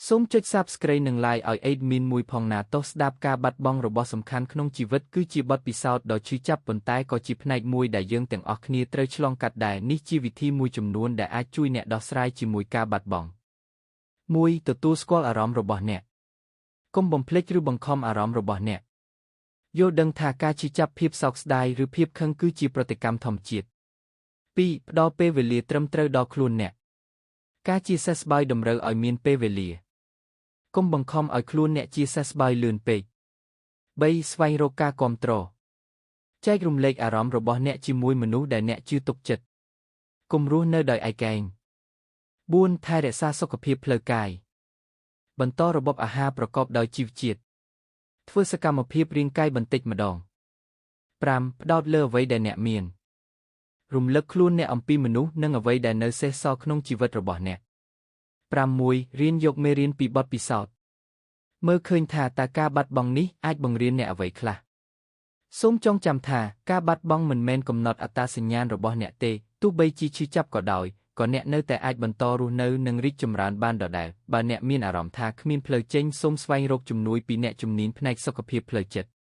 សូមចុច Subscribe និង Like ឲ្យ Admin មួយផងណាទោះស្ដាប់ការបាត់បង់របស់សំខាន់ក្នុងជីវិតគឺជាបទពិសោធន៍ដ៏ឈឺចាប់ប៉ុន្តែក៏ជាផ្នែកមួយដែលយើងទាំងអស់គ្នាត្រូវឆ្លងកាត់ដែរនេះជាវិធីមួយចំនួនដែលអាចជួយអ្នកដោះស្រាយជាមួយការបាត់បង់1ទទួលស្គាល់អារម្មណ៍របស់អ្នកកុំបំភ្លេចឬបង្ខំអារម្មណ៍របស់អ្នកយល់ដឹងថាការឈឺចាប់ភាពសោកស្ដាយឬភាពខឹងគឺជាប្រតិកម្មធម្មជាតិ2ផ្ដល់ពេលវេលាត្រឹមត្រូវដល់ខ្លួនអ្នកការជាសះស្បើយតម្រូវឲ្យមានពេលវេលាកុំបង្ខំឲ្យខ្លួនអ្នកជាសះស្បើយលឿនពេក3ស្វែងរកការគាំទ្រចែករំលែកអារម្មណ៍របស់អ្នកជាមួយមនុស្សដែលអ្នកជឿទុកចិត្តកុំរស់នៅដោយឯកឯង4ថែរក្សាសុខភាពផ្លូវកាយបន្តរបបអាហារប្រកបដោយជីវជាតិធ្វើសកម្មភាពរាងកាយបន្តិចម្ដង5ផ្ដោតលើអ្វីដែលអ្នកមានរំលឹកខ្លួនអ្នកអំពីមនុស្សនិងអ្វីដែលនៅសេសសល់ក្នុងជីវិតរបស់អ្នក6រៀនយកមេរៀនពីបទពិសោធន៍មើលឃើញថាតើការបាត់បង់នេះអាចបង្រៀនអ្នកអ្វីខ្លះសូមចងចាំថាការបាត់បង់មិនមែនកំណត់អត្តសញ្ញាណរបស់អ្នកទេទោះបីជាឈឺចាប់ក៏ដោយក៏អ្នកនៅតែអាចបន្តរស់នៅនិងរីកចម្រើនបានដដែលបើអ្នកមានអារម្មណ៍ថាគ្មានផ្លូវចេញសូមស្វែងរកជំនួយពីអ្នកជំនាញផ្នែកសុខភាពផ្លូវចិត្ត។